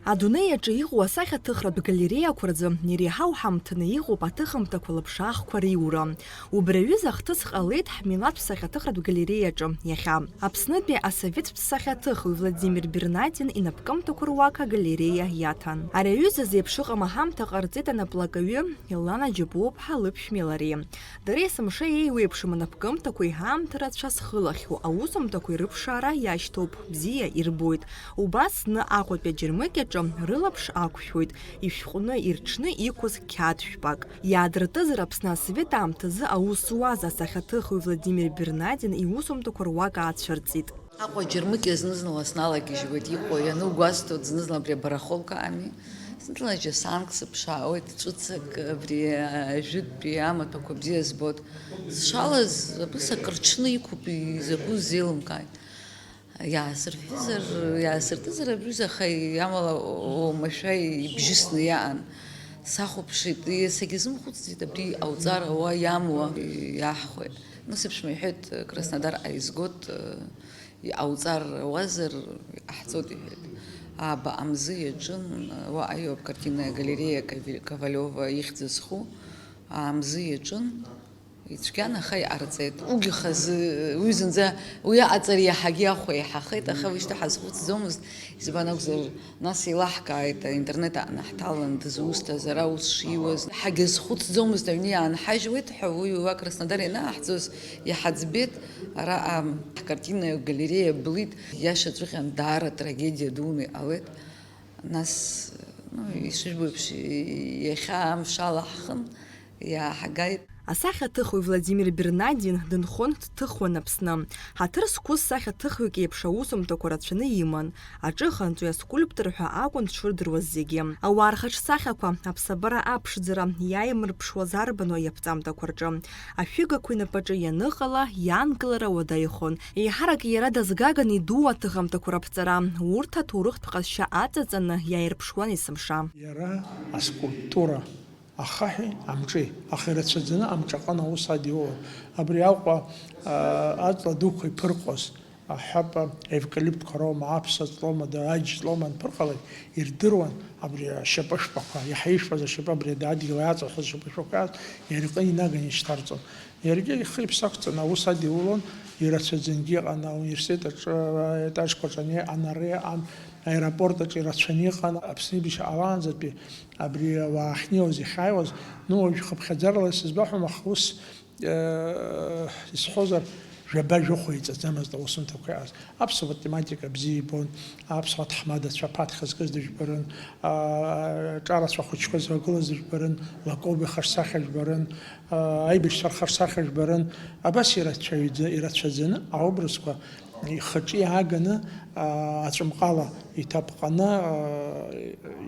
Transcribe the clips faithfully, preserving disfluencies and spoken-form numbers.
Адунеи аҿы иҟоу асахьаҭыхратә галереиақәа рзы иреиҳау ҳамҭаны иҟоуп аҭыхымҭақәа лыԥшаахқәа риура. Убри аҩыза ахҭыс ҟалеит ҳмилаҭтә сахьаҭыхратә галереиаҿы иахьа. Аԥснытәи асоветтә сахьаҭыхҩы Владимир Бернадин инапкымҭақәа руак агалереиа иаҭан. Ари аҩыза зеиԥш ыҟам аҳамҭа ҟарҵеит анаплакаҩы Елана Џьапуаԥҳа лыԥшәмеи лареи. Дара есымша еиуеиԥшым анапкымҭақәеи ҳаамҭа рацәа зхылахьоу аусумҭақәеи рыԥшаара иашьҭоуп, бзиа ирбоит. Убас зны Аҟәатәи аџьармыкьаҿы рылаԥш ақәшәоит ишәҟәны ирҽны иқәыз қьаад шәпак. Иаадыртызар Аԥсны асовет аамҭазы аус зуаз асахьаҭыхҩы Владимир Бернадин иусумҭақәа руак аацәырҵит. Аҟәа џьармыкьа зны-зынла сналагьежьуеит, иҟоу иану гәасҭоит, зны-зынла абри абарахолка ами. Зны-зынла џьасанк сыԥшаауеит, ҿыцак, абри ажәытәтәи амаҭәақәа бзиа збоит. Сшалаз, абыс акырҽны иқәуп, изакәу сзеилымкааит. Иаасырҳәызар, иаасыртызар абри, аха амала уамашәа ибжьысны иаан. Сахәаԥшит, сагьазымхәыцӡеит, абри ауҵар ауа иамуа иаҳхәеит. Ну, сыԥшәма иҳәеит, Краснодар аизгоит, иҟауҵар ауазар, иҟаҳҵоит, иҳәеит. Ааба амзы иаҿын, уаҟа иоуп картинная галерея Каве-, Ковалева ихьӡ зху, амзы иаҿын, ицәгьан, аха иҟарҵеит. Уигьы хазы, уи зынӡа, уи аҟаҵара иаҳагьы ахә еиҳахеит, аха уи шьҭа ҳазхәыцӡомызт, избан акәзар, Нас еилаҳкааит, аинтернет аҟны ҳҭалан дызусҭаз, ара ус шиуаз. Ҳагьазхәыцӡомызт, аҩны иаанҳажьуеит ҳәа, уи уа Краснодар ианааҳҵоз иҳаӡбеит, араҟа ҳкартинна галереиа былит, иашаҵәҟьан даара трагедиа дуны иҟалеит. Нас, ну, ишыжәбо еиԥш, иахьа амшала ҳхын, иааҳгааит. Асахьаҭыхҩы Владимир Бернадин дынхон, дҭыхуан Аԥсны. Ҳаҭыр зқәыз сахьаҭыхҩык еиԥш аусумҭақәа рацәаны иман. Аҿыхантәи аскульптор ҳәа акәын дшырдыруаз зегьы. Ауаа рхаҿсахьақәа, аԥсабара аԥшӡара иааимырԥшуаз арбану иаԥҵамҭақәа рҿы. Ашәыгақәа инапаҿы ианыҟала, иаанкылара уадаҩхон. Еиҳарак иара дазгаган идуу аҭыхымҭақәа раԥҵара. Урҭ аҭоурыхтә ҟазшьа аҵаҵаны иааирԥшуан есымша. Иара аскульптура ахаҳәи амҿи, аха ирацәаӡаны амҿаҟын аус адиулон. Абри Аҟәа, а, аҵла дуқәа иԥырҟоз, аҳәапа, аевкалиптқәа роума, аԥса ҵлоума, дара аџь ҵлоума анԥырҟалак, ирдыруан абри ашьапышәпақәа, иаҳа ишәпаз ашьапы, абри адгьыл иаҵахаз ашьапышәпақәа иара иҟны инаганы ишьҭарҵон. Иаргьы ихы-иԥсы ақәҵаны аус адиулон, ирацәаӡангьы иҟан, ауниверситет аҿы аетажқәа аҿы ани-, анара иҟан, аеропорт аҿы ирацәаны иҟан, Аԥсны еибашьра ҟалаанӡатәи абри ауаа ахьнеиуаз, иахьааиуаз, ну, уажә хыԥхьаӡарала исызбаҳәом, аха ус, э, исҳәозар, жәаба-жәохә еиҵаӡамызт аусумҭақәа иҟаз. Аԥсуа тематика бзиа ибон, аԥсуа ҭаҳмадацәа аԥаҭхь зкыз дыжәбарын, а, ҿарацәа хәыҷқәа звагылаз дыжәбарын, Лакоба ихаҿсахьа жәбарын, а, аибашьцәа рхаҿсахьа жәбарын. Абас ирацәаҩӡа-, ирацәаӡаны аобразқәа ихаҿы иааганы, а, аҵәымҟала иҭаԥҟаны, а,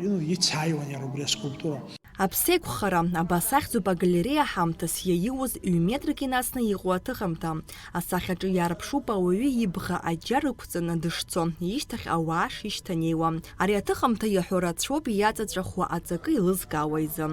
ину, ицааиуан иара убри аскульптура. Аԥсеиқәхара, абас ахьӡуп агалереиа ҳамҭас иаиуз ҩ-метрак инасны иҟоу аҭыхымҭа. Асахьаҿы иаарԥшуп ауаҩы ибӷа аџьар ықәҵаны дышцо, ишьҭахь ауаа шишьҭанеиуа. Ари аҭыхымҭа иаҳәо рацәоуп иаҵаҵәахуа аҵакы еилызкаауа изы.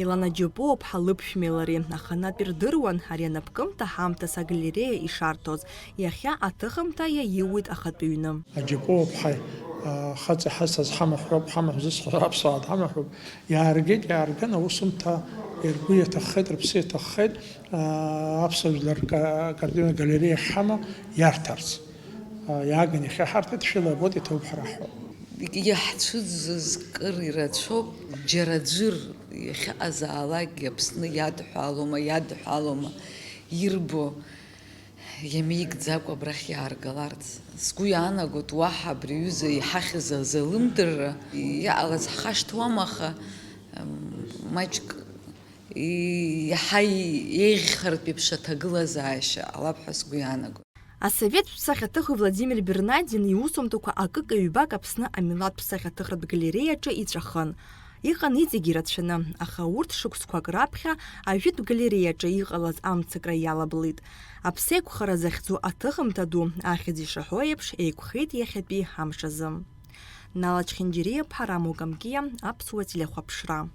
Елана Џьапуаԥҳа лыԥшәмеи лареи аханатә ирдыруан ари анапкымҭа ҳамҭас агалереиа ишарҭоз, иахьа аҭыхымҭа иаиуит ахатәы ҩны. Аџьапуаԥҳаи, а, хаҵа ҳазҭаз ҳамаҳә роуп, ҳамаҳә зысҳәо аԥсуаа дҳамаҳәуп. Иааргеит, иаарган, аусумҭа ргәы иаҭаххеит, рыԥсы иаҭаххеит, аа, аԥсуа жәлар ка-, картина галереиа ахьҳамоу иарҭарц. Аа, иааган иахьа ҳарҭеит, шәыла абоит, иҭабуп ҳара ҳҳәо. Иаҳцәыӡыз кыр ирацәоуп, џьара аӡәыр иахьыҟазаалакгьы Аԥсны иадҳәалома, иадҳәалома, ирбо. Иамеигӡакәа абрахь иааргаларц. Сгәы иаанагоит, уаҳа абри аҩыза иҳахьыз азалымдырра иҟалаз ҳхашҭуам, аха, м, маҷк и-, иаҳа и-, еиӷьхартә еиԥш аҭагылазаашьа ҟалап ҳәа сгәы иаанагоит. Асовет ԥсахьаҭыхҩы Владимир Бернадин иусумҭақәа акык-ҩбак Аԥсны амилаҭтә сахьаҭыхратә галереиаҿы иҵәахын. Иҟан иҵегь ирацәаны, аха урҭ шықәсқәак раԥхьа ажәытә галереиаҿы иҟалаз амцакра иалаблит. Аԥсеиқәхара захьӡу аҭыхымҭа ду ахьӡ ишаҳәо еиԥш еиқәхеит иахьатәи амш азы. Нала Чхинџьириаԥҳа, Рамо Камкиа, Аԥсуа телехәаԥшра.